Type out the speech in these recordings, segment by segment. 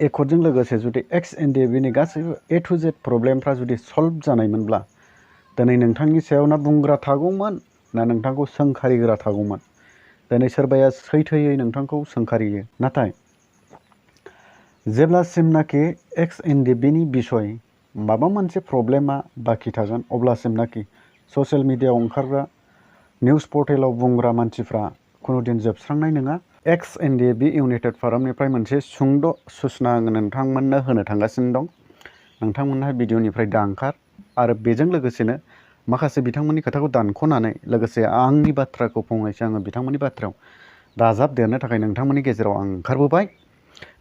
एकर्डजों लोगोसे जुदि XNDB-नि गासैबो A to Z प्रब्लेमफ्रा जुदि सल्भ जानायमोनब्ला दिनै नोंथांनि सायाव ना बुंग्रा थागौमोन ना नोंथांखौ सोंखारिग्रा थागौमोन। दिनै सोरबाया सैथोयै नोंथांखौ सोंखारियो, नाथाय जेब्लासिमनाखि XNDB-नि बिसय माबा मोनसे प्रब्लेमा बाखि थागोन अब्लासिमनाखि ससियेल मिडियायाव ओंखारग्रा निउस पर्टेलाव बुंग्रा मानसिफ्रा खुनु दिन जोबस्रांनाय नङा। XNDB इउनाइटेड फारामनिफ्राय मोनसे सुंद' सुचना आङो नोंथांमोननो होनो थांगासिनो दं। नोंथांमोनहा भिडिअनिफ्राय दा ओंखार आरो बेजों लोगोसेनो माखासे बिथांमोननि खोथाखौ दानख'नानै लोगोसे आंनि बाथ्राखौ फंनैसो आङो बिथांमोननि बाथ्रायाव दाजाबदेरनो थाखाय नोंथांमोननि गेजेराव आं ओंखारबोबाय।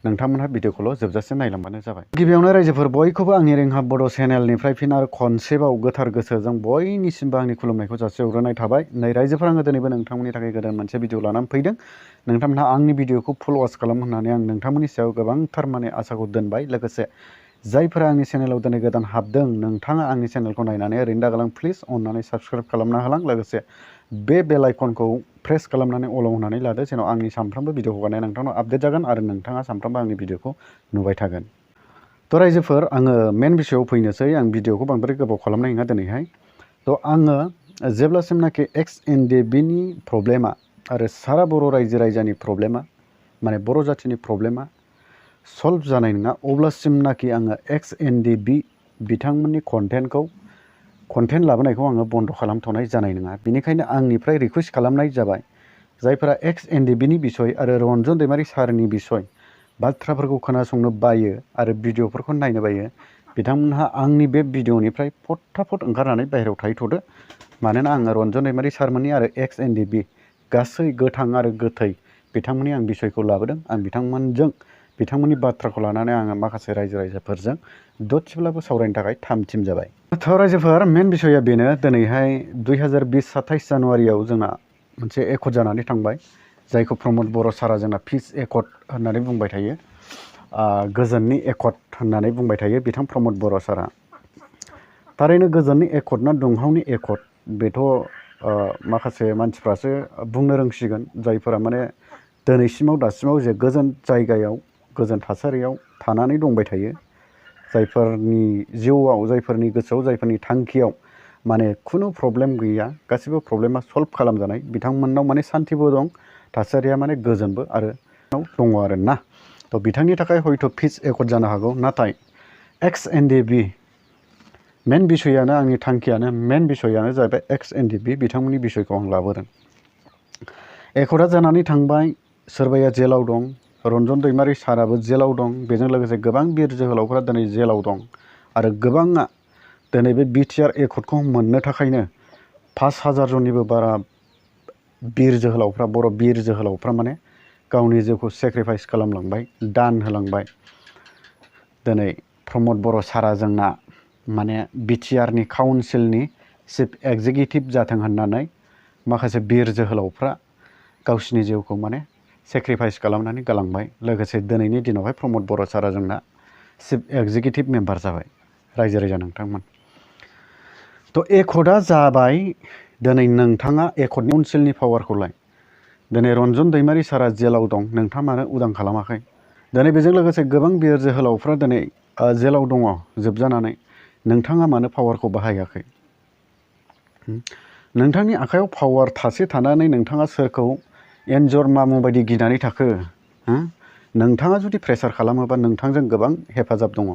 नोंथांमोनहा भिडिअखौल' जोबजासे नायलांबानो जाबाय। गिबियावनो रायजोफोर बयखौबो आंनि रेंहाब बड' चेनेलनिफ्राय फिन आरो खनसेबाव गोथार गोसोजों बयनिसिमबो आंनि खुलुमनायखौ जासिहरग्रोनाय थाबाय। नै रायजोफोर, आङो दिनैबो नोंथांमोननि थाखाय गोदान मोनसे भिडिअ लानानै फैदों। नोंथांमोनहा आंनि भिडिअखौ फुल वाच खालाम होननानै आं नोंथांमोननि सायाव गोबांथार आसाखौ दोनबाय। लोगोसे जायफोरा आंनि चेनेलाव दिनै गोदान हाबदों, नोंथाङा आंनि चेनेलखौ नायनानै ओरैनो दागालां प्लिज अननानै साबस्क्राइब खालामना होलां। लोगोसे बे बेल आइकनखौ प्रेस खालामनानै अलाव होनानै लादो, जेन' आंनि सानफ्रोमबो भिडिअ हगारनाया नोंथांनाव आपडेट जागोन आरो नोंथाङा सानफ्रोमबो आंनि भिडिअखौ नुबाय थागोन। थ' रायजोफोर, आङो मेन बिषयआव फैनोसै। आं भिडिअखौ बांद्राय गोबाव खालामनाय नङा दिनैहाय। थ' आङो जेब्लासिमनाखि XNDB-नि प्रब्लेमा आरो सारा बर' रायजो राजानि प्रब्लेमा माने बर' जाथिनि प्रब्लेमा सल्भ जानाय नङा अब्लासिमनाखि आङो XNDB बिथांमोननि कन्टेन्ट लाबोनायखौ आङो बन्द' खालामथ'नाय जानाय नङा। बेनिखायनो आंनिफ्राय रिकुवेस्ट खालामनाय जाबाय, जायफोरा XNDB-नि बिसय आरो रन्जन दैमारि सारनि बिसय बाथ्राफोरखौ खोनासंनो बायो आरो भिडिअफोरखौ नायनो बायो, बिथांमोनहा आंनि बे भिडिअनिफ्राय फटाफट ओंखारनानै बाहेरायाव थाहैथ'दो। मानोना आङो रन्जन दैमारि सारमोननि आरो XNDB गासै गोथां आरो गोथै बिथांमोननि आं बिसयखौ लाबोदों। आं बिथांमोननि बाथ्राखौ लानानै आङो माखासे रायजोफोरजों दसेब्लाबो सावरायनो थाखाय थाम-थिम जाबाय। थ' रायजोफोर, मेन बिसयआ बेनो, दिनैहाय 2020 27 जानुवारियाव जोंना मोनसे एकर्ड जानानै थांबाय, जायखौ प्रमद बर' सारा जोंना पिस एकर्ड होननानै बुंबाय थायो, गोजोननि एकर्ड होननानै बुंबाय थायो बिथां प्रमद बर' सारा। थारैनो गोजोननि एकर्ड ना दुंहावनि एकर्ड बेथ' माखासे मानसिफ्रासो बुंनो रोंसिगोन, जायफोरा माने दिनैसिमाव दासिमाव जे गोजोन जायगायाव गोजोन थासारियाव थानानै दंबाय थायो, जायफोरनि जिउआव, जायफोरनि गोसोआव, जायफोरनि थांखियाव माने खुनु प्रब्लेम गैया, गासिबो प्रब्लेमा सल्भ खालामजानाय, बिथांमोननाव माने सान्थिबो दं, थासारिया माने गोजोनबो आरो दङ आरो ना। थ' बिथांनि थाखाय हयथ' पिस एकर्ड जानो हागौ, नाथाय XNDB मेन बिसयआनो, आंनि थांखियानो, मेन बिसयआनो जाहैबाय XNDB बिथांमोननि बिसयखौ आं लाबोदों। एकर्डआ जानानै थांबाय, सोरबाया जेलाव दं, रन्जन दैमारि साराबो जेलाव दं, बेजों लोगोसे गोबां बिर जोहोलावफ्रा दिनै जेलाव दं आरो गोबाङा दिनै बे BTR एकर्डखौ मोननो थाखायनो 5000 जननिबो बारा बिर जोहोलावफ्रा, बर' बिर जोहोलावफ्रा माने गावनि जिउखौ सेक्रिफाइस खालामलांबाय, दान होलांबाय। दिनै प्रमद बर' सारा जोंना माने BTR-नि काउन्सिलनि चिफ एक्जिकिउटिभ जाथों होननानै माखासे बिर जोहोलावफ्रा गावसिनि जिउखौ माने सेक्रिफाइस खालामनानै गालांबाय। लोगोसे दिनैनि दिनावहाय प्रमद बर' सारा जोंना चिफ एक्जिकिउटिभ मेम्बार जाबाय। रायजो राजा नोंथांमोन, थ' एकर्डआ जाबाय। दिनै नोंथाङा एकर्डनि काउन्सिलनि पावारखौलाय, दिनै रन्जन दैमारि सारा जेलाव दं, नोंथाङा मानो उदां खालामाखै? दिनै बेजों लोगोसे गोबां बिर जोहोलावफ्रा दिनै जेलाव दङ जोबजानानै, नोंथाङा मानो पावारखौ बाहायाखै? नोंथांनि आखायाव पावार थासे थानानै नोंथाङा सोरखौ एन्जर मामु बायदि गिनानै थाखो? नोंथाङा जुदि प्रेसार खालामोबा नोंथांजों गोबां हेफाजाब दङ।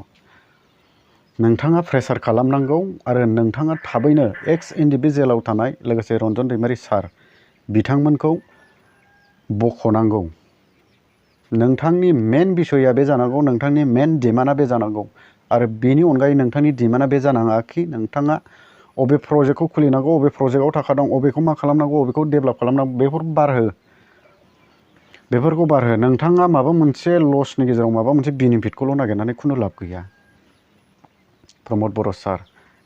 नोंथाङा प्रेसार खालामनांगौ आरो नोंथाङा थाबैनो XNDB जेलाव थानाय लोगोसे रन्जन दैमारि सार बिथांमोनखौ बख'नांगौ। नोंथांनि मेन बिसयआ बे जानांगौ, नोंथांनि मेन डिमान्डआ बे जानांगौ। आरो बेनि अनगायै नोंथांनि डिमान्डआ बे जानाङाखि नोंथाङा अबे प्रजेक्टखौ खुलिनांगौ, अबे प्रजेक्टआव थाखा दं, अबेखौ मा खालामनांगौ, अबेखौ डेभेलप खालामनांगौ, बेफोरखौ बारहो। नोंथाङा माबा मोनसे लसनि गेजेराव माबा मोनसे बेनिफिटखौल' नागिरनानै खुनु लाब गैया प्रमद बर' सार।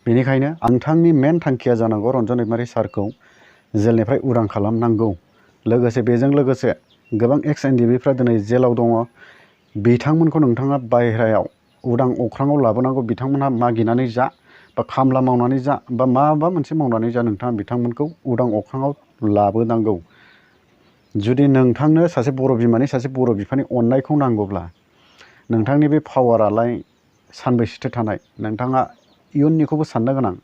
बेनिखायनो नोंथांनि मेन थांखिया जानांगौ रन्जन दैमारि सारखौ जेलनिफ्राय उदां खालामनांगौ। लोगोसे बेजों लोगोसे गोबां XNDBफ्रा दिनै जेलाव दङ, बिथांमोनखौ नोंथाङा बायह्रायाव उदां अख्राङाव लाबोनांगौ। बिथांमोनहा मागिनानै जा बा खामला मावनानै जा बा माबा मोनसे मावनानै जा, नोंथाङा बिथांमोनखौ उदां अख्राङाव लाबोनांगौ। जुदि नोंथांनो सासे बर' बिमानि, सासे बर' बिफानि अननायखौ नांगौब्ला, नोंथांनि बे पावारालाय सानबैसेथो थानाय, नोंथाङा इयुननिखौबो साननो गोनां।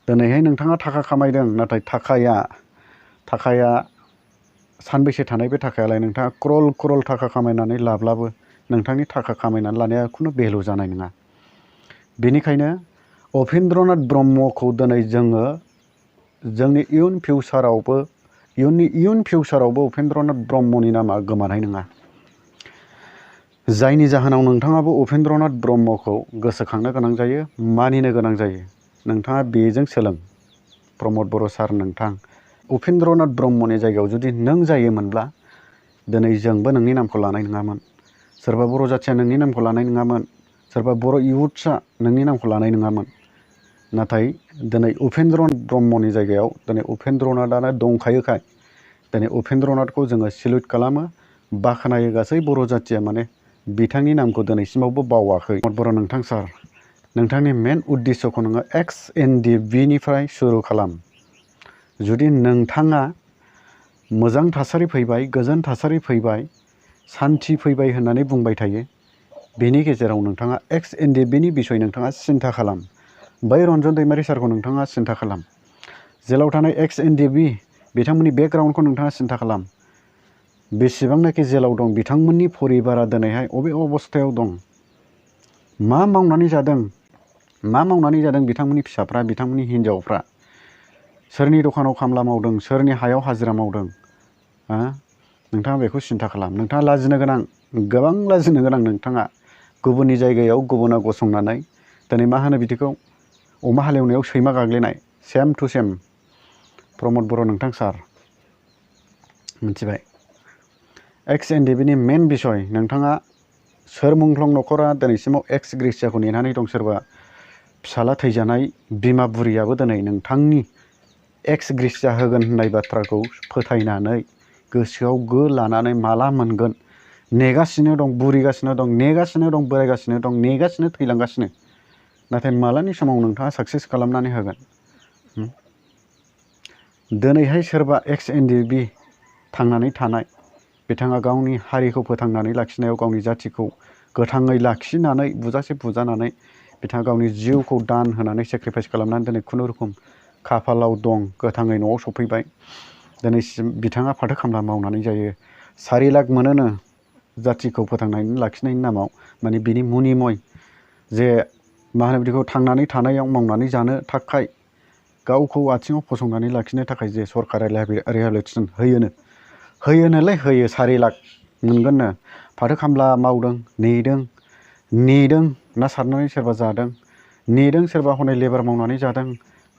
दिनैहाय नोंथाङा थाखा खामायदों, नाथाय थाखाया सानबैसे थानाय, बे थाखायालाय नोंथाङा क्रल थाखा खामायनानै लाब्लाबो नोंथांनि थाखा खामायनानै लानाया खुनु भेलु जानाय नङा। बेनिखायनो उपेन्द्रनाथ ब्रह्मखौ दिनै जोङो जोंनि इयुन फिउचारावबो उपेन्द्रनाथ ब्रह्मनि नामा गोमानाय नङा। जायनि जाहोनाव नोंथाङाबो उपेन्द्रनाथ ब्रह्मखौ गोसोखांनो गोनां जायो, मानिनो गोनां जायो। नोंथाङा बेजों सोलों। प्रमद बर' सार, नोंथां उपेन्द्रनाथ ब्रह्मनि जायगायाव जुदि नों जायोमोनब्ला दिनै जोंबो नोंनि नामखौ लानाय नङामोन। सोरबा बर' जाथिया नोंनि नामखौ लानाय नङामोन। सोरबा बर' इयुथ्सआ नोंनि नामखौ लानाय नङामोन। नाथाय दिनै उपेन्द्रनाथ ब्रह्मनि जायगायाव दिनै उपेन्द्रनाथानो दंखायोखाय दिनै उपेन्द्रनाथखौ जोङो सेलुट खालामो, बाख्नायो। गासै बर' जाथिया माने बिथांनि नामखौ दिनैसिमावबो बावाखै। बर' नोंथां सार, नोंथांनि मेन उद्देस्यखौ नोङो XNDB-निफ्राय सुरु खालाम। जुदि नोंथाङा मोजां थासारि फैबाय, गोजोन थासारि फैबाय, सान्थि फैबाय होननानै बुंबाय थायो, बेनि गेजेराव नोंथाङा XNDB-नि बिसय नोंथाङा सिन्था खालाम। बै रन्जन दैमारि सारखौ नोंथाङा सिन्था खालाम। जेलाव थानाय XNDB बिथांमोननि बेकग्राउन्डखौ नोंथाङा सिन्था खालाम। बेसेबांनाखि जेलाव दं, बिथांमोननि परिबारा दिनैहाय अबे अबस्थायाव दं, मा मावनानै जादों बिथांमोननि फिसाफ्रा, बिथांमोननि हिन्जावफ्रा, सोरनि दखानाव खामला मावदों, सोरनि हायाव हाजिरा मावदों, नोंथाङा बेखौ सिन्था खालाम। नोंथाङा लाजिनो गोनां, गोबां लाजिनो गोनां। नोंथाङा गुबुननि जायगायाव गुबुना गसंनानै दिनै मा होनो बिदिखौ, अमा हालेवनायाव सैमा गाग्लिनाय, सेम टु सेम। प्रमद बर' नोंथां सार, मिथिबाय। XNDB-नि मेन बिसय, नोंथाङा सोर मुंख्लं न'खरा दिनैसिमाव एक्स ग्रेसियाखौ नेनानै दं, सोरबा फिसाला थैजानाय बिमा बुरियाबो दिनै नोंथांनि एक्स ग्रेसिया होगोन होननाय बाथ्राखौ फोथायनानै गोसोआव गो लानानै माला मोनगोन नेगासिनो दं, बुरिगासिनो दं, नेगासिनो दं, बोरायगासिनो दं, नेगासिनो, थैलांगासिनो। नाथाय मालानि समाव नोंथाङा साक्सेस खालामनानै होगोन। दिनैहाय सोरबा XNDB थांनानै थानाय, बिथाङा गावनि हारिखौ फोथांनानै लाखिनायाव, गावनि जाथिखौ गोथाङै लाखिनानै, बुजासे बुजानानै बिथाङा गावनि जिउखौ दान होनानै सेक्रिफाइस खालामनानै दिनै खुनुरुखुम खाफालाव दं, गोथाङै न'आव सफैबाय। दिनैसिम बिथाङा फाथो खामला मावनानै जायो, 4 लाख मोनोनो जाथिखौ फोथांनानै लाखिनायनि नामाव। माने बिनि मुनिमय जे मा होनो बिदिखौ, थांनानै थानायाव मावनानै जानो थाखाय, गावखौ आथिङाव फसंनानै लाखिनो थाखाय जे सरकारा रिहेबिलिटेसन होयोनोलै होयो। 4 लाख मोनगोननो। फाथो खामला मावदों, नेदों ना सारनानै सोरबा जादों, नेदों सोरबा हनै लेबार मावनानै जादों।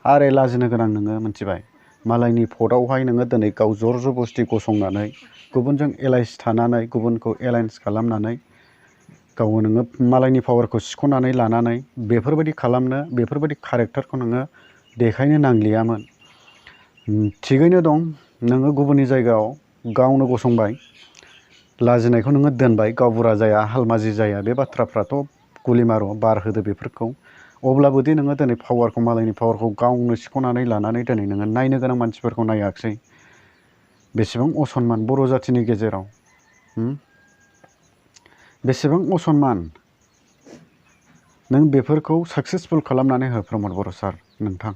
आरो लाजिनो गोनां नोङो, मिथिबाय। मालायनि भटआवहाय नोङो दिनै गाव जर जबस्थि गसंनानै, गुबुनजों एलायन्स थानानै, गुबुनखौ एलायन्स खालामनानै, गावनो नोङो मालायनि पावारखौ सिख'नानै लानानै बेफोरबायदि खालामनो, बेफोरबायदि कारेक्टारखौ नोङो देखायनो नांलियामोन। थिगैनो दं, नोङो गुबुननि जायगायाव गावनो गसंबाय, लाजिनायखौ नोङो दोनबाय। गावबुरा जाया, हालमाजि जाया, बे बाथ्राफ्राथ' गुलिमार' बार होदो बेफोरखौ। अब्लाबो दि नोङो दिनै पावारखौ, मालायनि पावारखौ गावनो सिख'नानै लानानै दिनै नोङो नायनो गोनां मानसिफोरखौ नायाखिसै। बेसेबां असनमान बर' जाथिनि गेजेराव, बेसेबां असनमान। नों बेफोरखौ साक्सेसफुल खालामनानै हो प्रमद बर' सार, नोंथां।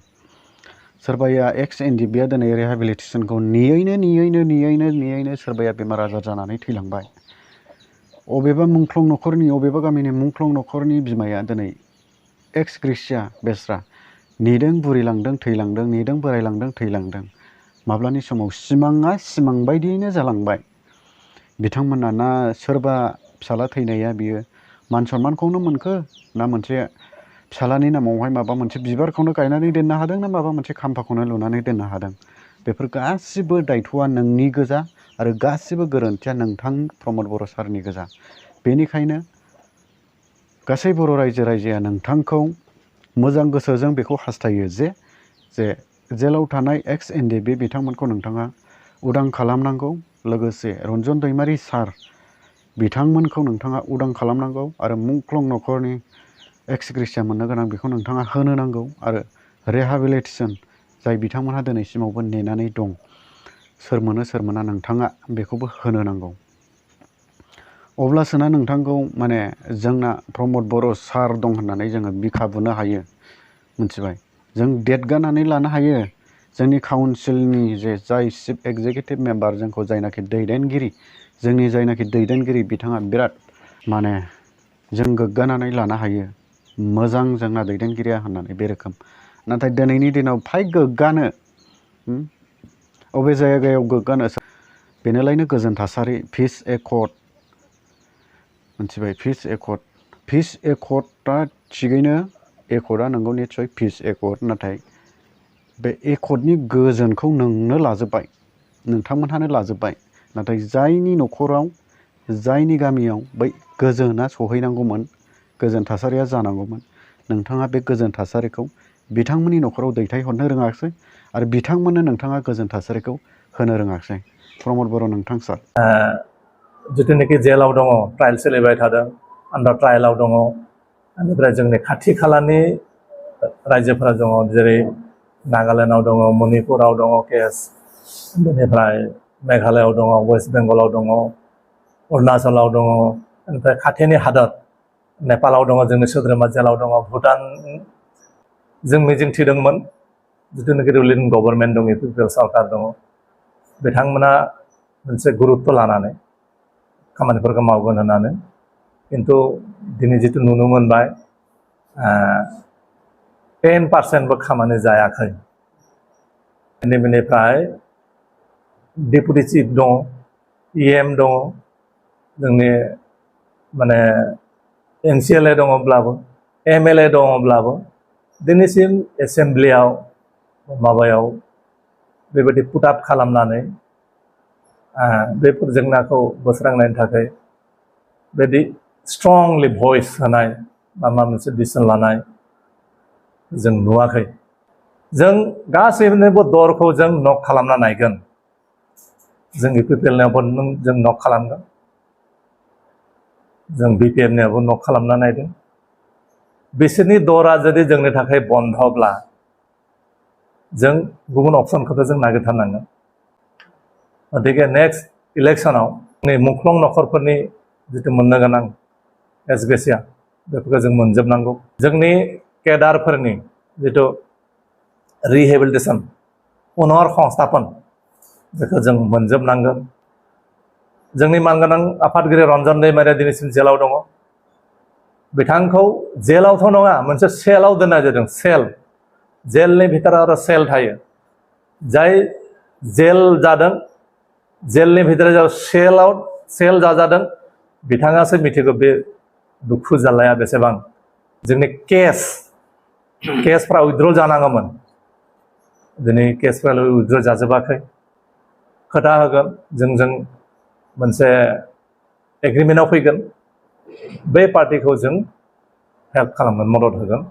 सोरबाया XNDB-आ दिनै रिहेबिलिटेसनखौ नेयैनो सोरबाया बेमार आजार जानानै थैलांबाय। अबेबा मुंख्लं न'खरनि, अबेबा गामिनि मुंख्लं न'खरनि बिमाया दिनै एक्स ग्रेसिया बेस्रा नेदों, बुरिलांदों, थैलांदों, नेदों, बोरायलांदों, थैलांदों। माब्लानि समाव सिमाङा सिमां बायदियैनो जालांबाय। बिथांमोना ना सोरबा फिसाला थैनाया बियो मान सन्मानखौनो मोनखो, ना मोनसे फिसालानि नामावहाय माबा मोनसे बिबारखौनो गायनानै दोननो हादों, ना माबा मोनसे खाम्फाखौनो लुनानै दोननो हादों। बेफोर गासिबो दायथ'आ नोंनि गोजा, आरो गासिबो गोरोन्थिया नोंथां प्रमद बर' सारनि गोजा। बेनिखायनो गासै बर' रायजो राजाया नोंथांखौ मोजां गोसोजों बेखौ हास्थायो जे जेलाव थानाय XNDB बिथांमोनखौ नोंथाङा उदां खालामनांगौ। लोगोसे रन्जन दैमारि सार बिथांमोनखौ नोंथाङा उदां खालामनांगौ, आरो मुंख्लं न'खरनि एक्स ग्रेसिया मोननो गोनां बेखौ नोंथाङा होनो नांगौ। आरो रिहेबिलिटेसन जाय बिथांमोनहा दिनैसिमावबो नेनानै दं, सोर मोनो सोर मोना, नोंथाङा बेखौबो होनो नांगौ। अब्लासोना नोंथांखौ माने जोंना प्रमद बर' सार दं होननानै जोङो बिखा बुनो हायो मिथिबाय। जों देदगानानै लानो हायो जोंनि काउन्सिलनि जाय चिफ एक्जिकिउटिभ मेम्बार जोंखौ जायनाखि दैदेनगिरि जोंनि जायनाखि दैदेनगिरि बिथाङा बिराद माने जों गोग्गानानै लानो हायो मोजां जोंना दैदेनगिरिया होननानै बे रोखोम। नाथाय दिनैनि दिनाव फाय गोग्गानो अबे जायगायाव गोग्गानो बेनोलायनो गोजोन थासारि पिस एकर्ड मिथिबाय। पिस एकर्डआ थिगैनो एकर्डआ नंगौ निस्सय पिस एकर्ड, नाथाय बे एकर्डनि गोजोनखौ नोंनो लाजोब्बाय, नोंथांमोनहानो लाजोब्बाय। नाथाय जायनि न'खराव जायनि गामियाव बै गोजोना सहैनांगौमोन, गोजोन थासारिया जानांगौमोन, नोंथाङा बे गोजोन थासारिखौ बिथांमोननि न'खराव दैथायहरनो रोङासै आरो बिथांमोननो नोंथाङा गोजोन थासारिखौ होनो रोङासै। प्रमद बर' नोंथां सार। जिथुनाखि जेलाव दङ, ट्रायल सोलिबाय थादों, आन्डार ट्रायलाव दङ। बेनिफ्राय जोंनि खाथि खालानि रायजोफोरा दङ, जेरै नागालेण्डआव दङ, मणिपुराव दङ केस, बेनिफ्राय मेघालयआव दङ, वेस्ट बेंगलाव दङ, अरुणाचलाव दङ, बेनिफ्राय खाथिनि हादर नेपालाव दङ, जोंनि सोद्रोमा जेलाव दङ, भुटान। जों मिजिंथिदोंमोन जिथुनाखि रुलिं गभर्नमेन्ट दङ, इउपिपिएल सरकार दङ, बिथांमोना मोनसे गुरुत्व लानानै खामानिफोरखौ मावगोन होननानै। खिन्थु दिनै जिथु नुनो मोनबाय 10%बो खामानि जायाखै। बेनिफ्राय डेपुटि चिफ दङ, EM दङ, जोंनि माने NCLA दङब्लाबो, MLA दङब्लाबो दिनैसिम एसेमब्लियाव माबायाव बेबायदि पुटआप खालामनानै बेफोर जेंनाखौ बोस्रांनायनि थाखाय बेदि स्ट्रंलि भइस होनाय बा माबा मोनसे डिसिसन लानाय जों नुवाखै। जों गासैनिबो दरखौ जों नक खालामना नायगोन। जों इउपिपिएलनियावबो जों नक खालामगोन, जों बिपिएफनियावबो नक खालामना नायदों। बिसोरनि दरा जुदि जोंनि थाखाय बन्धब्ला जों गुबुन अपसनखौथ' जों नागिरथारनांगोन। गतिके नेक्स्ट इलेक्सनाव मुंख्लं नखरफोरनि जितु मोननो गोनां एसग्रेसिया बेफोरखौ जों मोनजोबनांगौ। जोंनि केडारफोरनि जितु रिहेबिलिटेसन, पुनर संस्थापन, बेखौ जों मोनजोबनांगोन। जोंनि मानगोनां आफादगिरि रन्जन दैमारिया दिनैसिम जेलाव दङ। बिथांखौ जेलावथ' नङा, मोनसे सेलाव दोननाय जादों। सेल, जेलनि भितराव आरो सेल थायो। जाय जेल जादों, जेलनि भितराव सेल जाजादों, बिथाङासो मिथिगौ बे दुखु जारलाया बेसेबां। जोंनि केसफ्रा उइथड्र जानांगौमोन, दिनै केसफ्रा उइथड्र जाजोबाखै। खोथा होगोन, जोंजों मोनसे एग्रिमेन्टआव फैगोन, बे पार्टिखौ जों हेल्प खालामगोन, मदद होगोन।